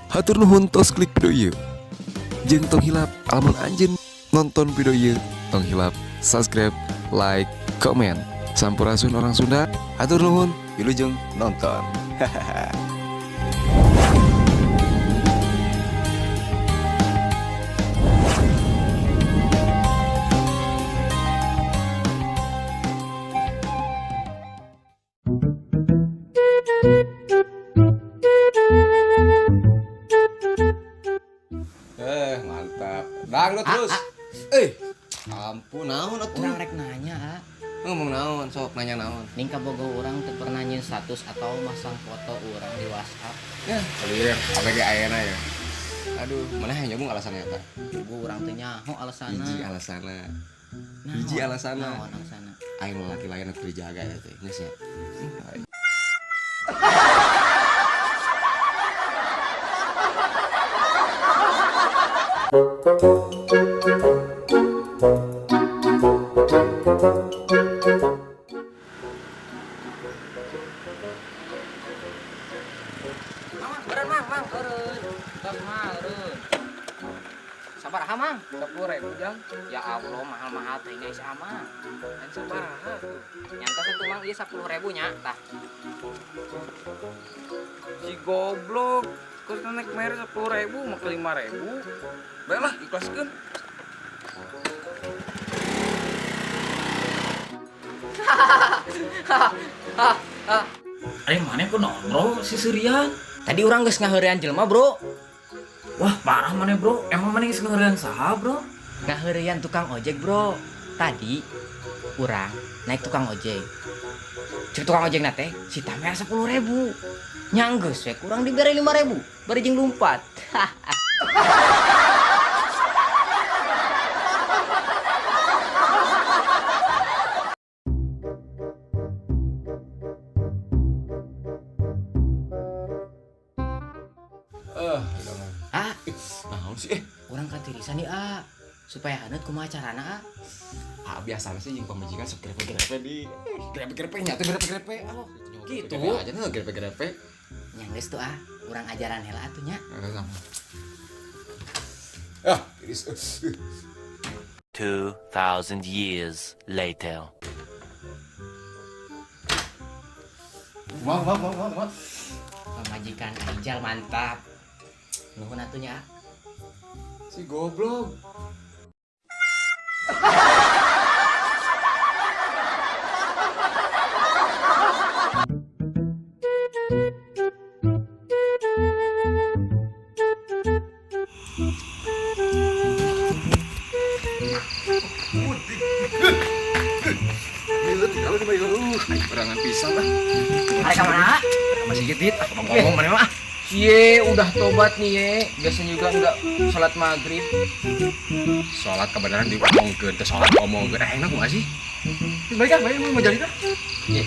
Hatur nuhun tos klik video ieu. Jeung tong hilap lamun anjeun nonton video ieu, tong hilap subscribe, like, komen. Sampurasun orang Sunda. Hatur nuhun, wilujeng nonton. Hahaha. Mantap. Dangdut terus. Eh, ampun naon atuh? Urang rek nanya, ah. Ngomong naon, sok nanya naon. Ning kabogoh urang teu pernah nyieun status atau masang foto urang di WhatsApp. Ya, lieur ABG ayeuna ya. Aduh, mana yang nyambung alasannya eta? Gua urang teu nyaho alasanna. Hiji alasanna. Naon? Hiji alasanna. Naon alasanna? Aing lelaki lain anu dijaga ya teh. Geus ya. Mang, eureun mang, mang, eureun. Tos mah eureun. Sabaraha mang? 10.000 jang. Ya Allah, mahal-mahal teh nya isi ama. Lain sabaraha tuh. Nyantos atuh mang ieu 10.000 nya tah. Si goblok. Kos naik mere 10.000 make 5.000. Baiklah, ikhlaskeun. Aing mana ku nongkrong si Surian. Tadi urang geus ngaheurean jelema, Bro. Wah, parah mana bro. Emang mana geus ngaheurean saha, bro? Ngaheurean tukang ojek, Bro. Tadi urang naik tukang ojek. Cek tukang ojek na teh si tamer 10.000. Nya geus we kurang dibere 5.000, bari jeung lumpat. Ah, Naon sih? urang katirisan nih, ah. Supaya haneut kumaha carana, ah? Ah, biasana sih jeung pamajikan sok grepe-grepe di. Grepe-grepe nya teh grepe-grepe. Oh, gitu. Grepe aja tuh grepe-grepe. Nya geus tuh, ah. Urang ajaran heula atuh nya. Sama. Ah, tiris. 2,000 years later. Wow, wow, wow, wow, wow. Pamajikan Aijal mantap. Nuhun atuh nya, ah. Si goblok. Berangan pisang lah. Arek ka mana? Masih gitu, ah, ngomong mana mah. Ye, udah tobat nih ye. Biasanya juga enggak sholat maghrib. Sholat kebenaran diomongkeun, teh sholat omongkeun. Enak kumaha sih? Baik ah, baik mau jadi ah. Ye.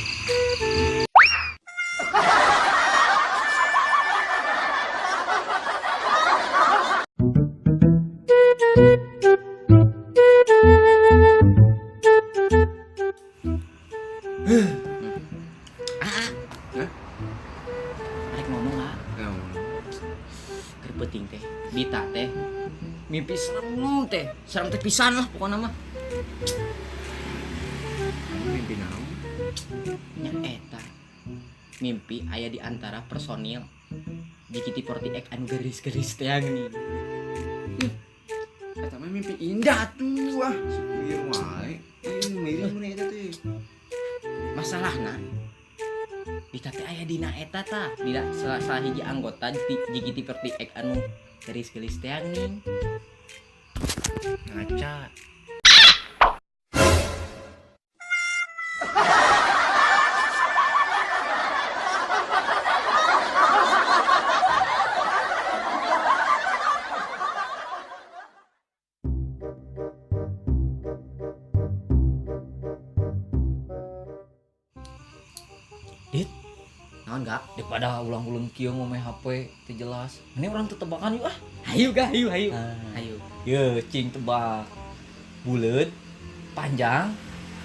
Ah, ah. Arek ngomong, ah. Keur peuting teh, Dita teh mimpi serem teh, serem teh pisan lah pokokna mah. Mimpi naon? Nya eta. Mimpi aya di antara personil JKT48 anu geris-geris teh geuning. Eta mah mimpi indah tuh ah. Lieur wae. Miring mun eta teh. Masalahna Dita teh aya dina eta tah, dina salah hiji anggota JKT48 anu geris-geris teh geuning. Ngaca. Dit, Naon gak? Daripada ulang-ulang kieu ngomeh HP teu jelas. Ini orang tebakan yuk ah. Hayu gak, hayu, hayu. Ah. Hayu. Ye, cing tebak. Buleut, panjang,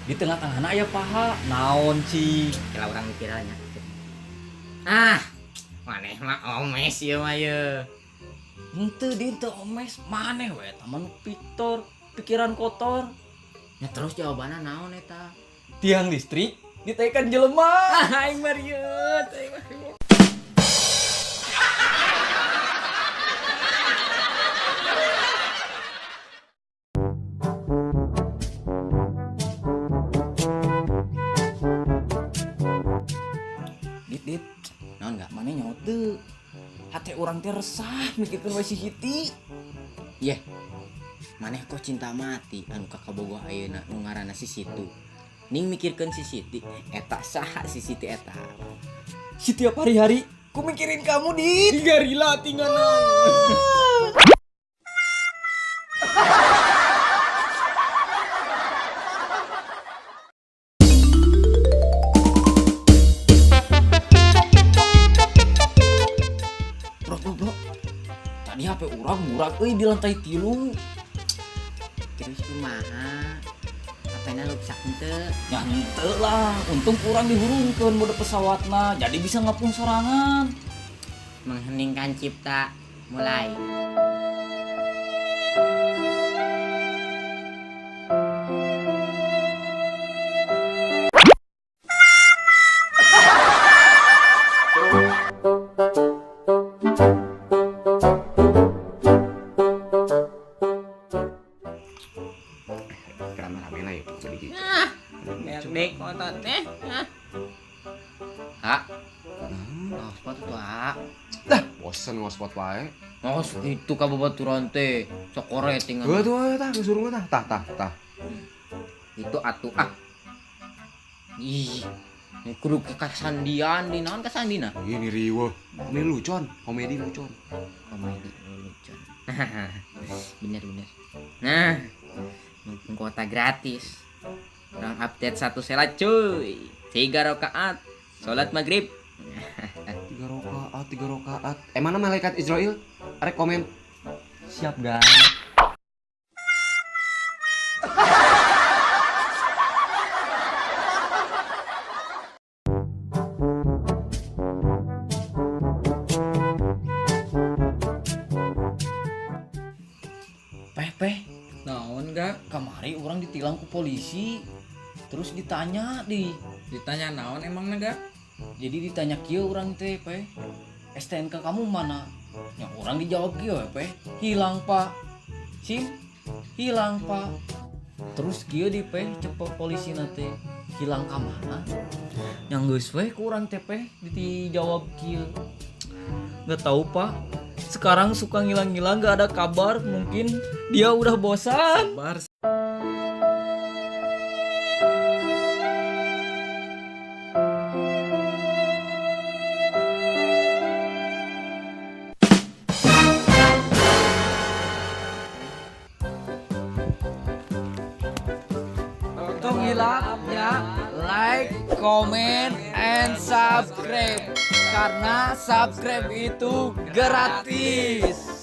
di tengah-tengahna aya paha. Naon cing? Kira urang mikirnya. Ah, maneh mah omes ieu mah ye. Henteu di teu omes maneh we eta mah nu Victor, pikiran kotor. Ya terus jawabanna naon eta? Tiang listrik ditekan jelema. Aing mah rieut, aing mah rieut. Dit dit, Naon enggak? maneh nyaho teu? Hate urang teh resah mikirkeun we si Siti. Yeh. Maneh kok cinta mati anu ka kabogoh ayeuna nu ngaranna si Situ. Ning mikirkeun si Siti, eta saha si Siti eta? Setiap hari-hari ku mikirin kamu, Dit. Garila tinggalan. Bro, bro, bro. Tadi HP urang murah euy di lantai 3. Terus kumaha? HP-na rusak henteu? Ya henteu lah, untung kurang dihurungkeun mode pesawatna, jadi bisa ngapung sorangan. Mengheningkan cipta mulai. Rame-rame lah ya sedikit. Dek otot teh. Ha? Nah, sepatu tuh, ha. Lah, bosen ngospot wae. Oh, itu ka babaturan teh. Sokore tinggal. Heuh tuh tah geus urung tah tah tah tah. Itu atuh ah. Ih, ini kudu ke kasandian di naon kasandina? Ini riweuh. Ini lucon, komedi lucon. Komedi lucu. Bener bener. Nah, mumpung kuota gratis. Orang update satu selat cuy. 3 rakaat salat maghrib. 3 rakaat, 3 rakaat. Mana malaikat Israel? Arek komen. Siap, guys. Peh, peh. Naon ga? Kamari orang ditilang ku polisi. Terus ditanya di. Ditanya naon emangna ga? Jadi ditanya kieu urang teh, peh. STNK kamu mana? Ya orang dijawab kieu peh. Hilang, Pak. SIM hilang, Pak. Terus kieu di peh cepet polisi teh. Hilang ka mana? Yang geus weh ku urang teh peh dijawab kieu. Nggak tahu, Pak. Sekarang suka ngilang-ngilang nggak ada kabar, mungkin dia udah bosan. Sabar. Tong hilap ya, like, comment, and subscribe. Karena subscribe itu gratis.